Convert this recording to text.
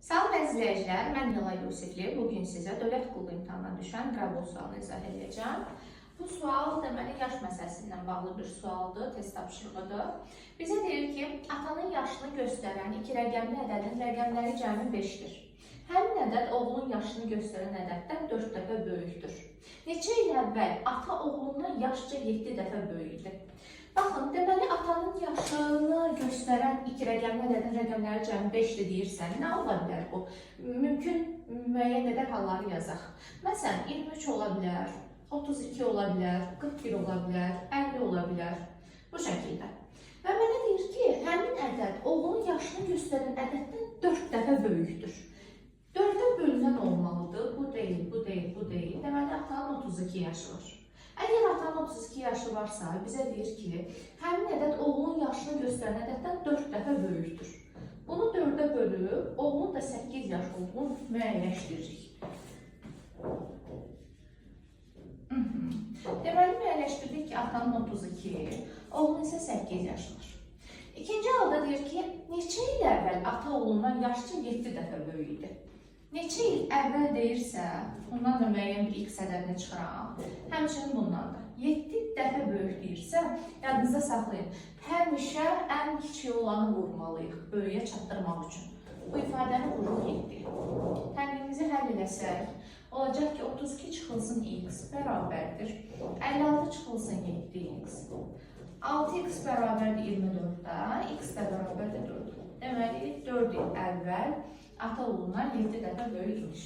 Salam əziz izləyicilər, mən Nilay Yusifli. Bu gün sizə dövlət qulluğu imtahanına düşən qəbul sualını izah edəcəm. Bu sual deməli yaş məsələsi ilə bağlı bir sualdır, test tapşırığıdır. Bizə deyir ki, atanın yaşını göstərən iki rəqəmli ədədin rəqəmləri cəmi 5-dir. Həmin ədəd oğlun yaşını göstərən ədəddən 4 dəfə böyükdür. Neçə il əvvəl ata oğlundan yaşca 7 dəfə böyük idi? Baxın, deməli atanın yaşını göstərən iki rəqəmli ədədin rəqəmləri cəmi 5-dir deyirsən, nə ola bilər bu? Mümkün müəyyən qədər halları yazaq. Məsələn, 23 ola bilər, 32 ola bilər, 41 ola bilər, 50 ola bilər. Bu şəkildə. Və mənə deyir ki, həmin ədəd oğlunun yaşını göstərən ədəddən 4 dəfə böyükdür. 4-ə bölünən olmalıdır. Bu deyil, bu deyil, bu deyil. Deməli, atanın 32 yaşı var. Əgər atanın 32 yaşı varsa, bizə deyir ki, həmin ədəd oğlunun yaşını göstərən ədəddən 4 dəfə böyükdür. Bunu 4-ə bölüb, oğlun da 8 yaş olduğunu müəyyənləşdiririk. Deməli, müəyyənləşdirdik ki, atanın 32, oğlun isə 8 yaşı var. İkinci halda deyir ki, neçə il əvvəl ata oğlundan yaşca 7 dəfə böyük idi? Neçə il əvvəl deyirsə, bundan da müəyyən bir x ədədini çıxıram. Həmçinin bundan da. 7 dəfə böyük deyirsə, yadınızda saxlayın. Həmişə ən kiçik olanı vurmalıyıq, böyüyə çatdırmaq üçün. Bu ifadəni vururuq 7. Tənliyimizi həll eləsək, olacaq ki, 32 çıxılsın x bərabərdir. 56 çıxılsın 7x. 6x bərabərdir 24-də, x də bərabərdir 4. Deməli, 4 il əvvəl ata oğlundan 7 dəfə böyük imiş.